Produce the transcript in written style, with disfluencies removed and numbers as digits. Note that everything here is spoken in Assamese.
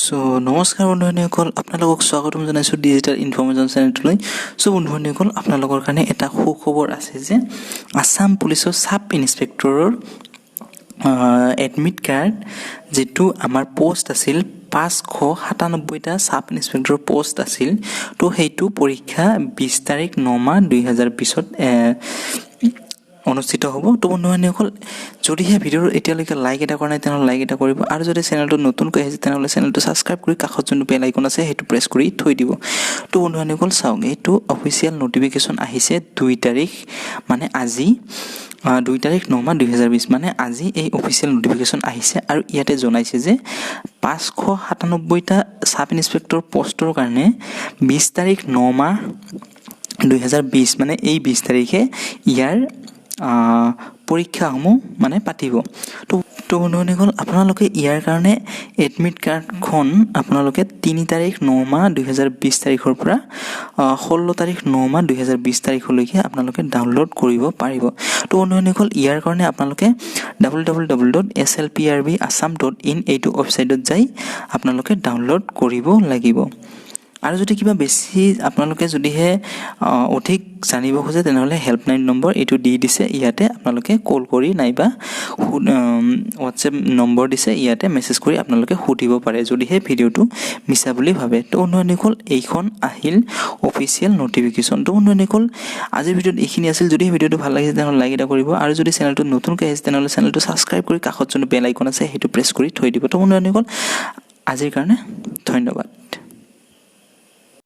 চ' নমস্কাৰ বন্ধু বান্ধৱীসকল, আপোনালোকক স্বাগতম জনাইছোঁ ডিজিটেল ইনফৰ্মেশ্যন চেনেলটোলৈ। চ' বন্ধু বান্ধৱীসকল, আপোনালোকৰ কাৰণে এটা সুখবৰ আছে যে আছাম পুলিচৰ ছাব ইনস্পেক্টৰৰ এডমিট কাৰ্ড, যিটো আমাৰ পষ্ট আছিল, 597টা ছাব ইনস্পেক্টৰৰ পষ্ট আছিল, তো সেইটো পৰীক্ষা 20 তাৰিখ 9 মাহ 2020ত অনুষ্ঠিত হ'ব। তো বন্ধু বান্ধৱীসকল, যদিহে ভিডিঅ'টো এতিয়ালৈকে লাইক এটা কৰা নাই, তেনেহ'লে লাইক এটা কৰিব আৰু যদি চেনেলটো নতুনকৈ আহিছে, তেনেহ'লে চেনেলটো ছাবস্ক্ৰাইব কৰি কাষত যোনটো বেল আইকন আছে, সেইটো প্ৰেছ কৰি থৈ দিব। তো বন্ধু বান্ধৱীসকল, চাওক, এইটো অফিচিয়েল নটিফিকেশ্যন আহিছে 2 তাৰিখ, মানে আজি 2 তাৰিখ 9 মাহ 2020, মানে আজি এই অফিচিয়েল নটিফিকেশ্যন আহিছে আৰু ইয়াতে জনাইছে যে 597টা ছাব ইনস্পেক্টৰ পষ্টৰ কাৰণে 20 তাৰিখ 9 মাহ 2020, মানে এই 20 তাৰিখে ইয়াৰ পৰীক্ষাসমূহ মানে পাতিব। তো বন্ধু বান্ধৱীসকল, আপোনালোকে ইয়াৰ কাৰণে এডমিট কাৰ্ডখন আপোনালোকে 3 তাৰিখ 9 মাহ 2020 তাৰিখৰ পৰা 16 তাৰিখ 9 মাহ 2020 তাৰিখলৈকে আপোনালোকে ডাউনলোড কৰিব পাৰিব। তো বন্ধু বান্ধৱীসকল, ইয়াৰ কাৰণে আপোনালোকে www.slprbAssam.in এইটো ৱেবছাইটত যাই আপোনালোকে ডাউনলোড কৰিব লাগিব। আৰু যদি কিবা বেছি আপোনালোকে যদিহে অধিক জানিব খোজে, তেনেহ'লে হেল্পলাইন নম্বৰ এইটো দি দিছে, ইয়াতে আপোনালোকে কল কৰি নাইবা হোৱাটছএপ নম্বৰ দিছে, ইয়াতে মেছেজ কৰি আপোনালোকে সুধিব পাৰে, যদিহে ভিডিঅ'টো মিছা বুলি ভাবে। তো বন্ধু বান্ধৱীসকল, এইখন আহিল অফিচিয়েল নটিফিকেশ্যন। তো বন্ধু বান্ধৱীসকল, আজিৰ ভিডিঅ'ত এইখিনি আছিল। যদি ভিডিঅ'টো ভাল লাগিছে, তেনেহ'লে লাইক এটা কৰিব আৰু যদি চেনেলটো নতুনকৈ আহিছে, তেনেহ'লে চেনেলটো ছাবস্ক্ৰাইব কৰি কাষত যোনটো বেল আইকন আছে, সেইটো প্ৰেছ কৰি থৈ দিব। তো বন্ধু বান্ধৱীসকল, আজিৰ কাৰণে ধন্যবাদ।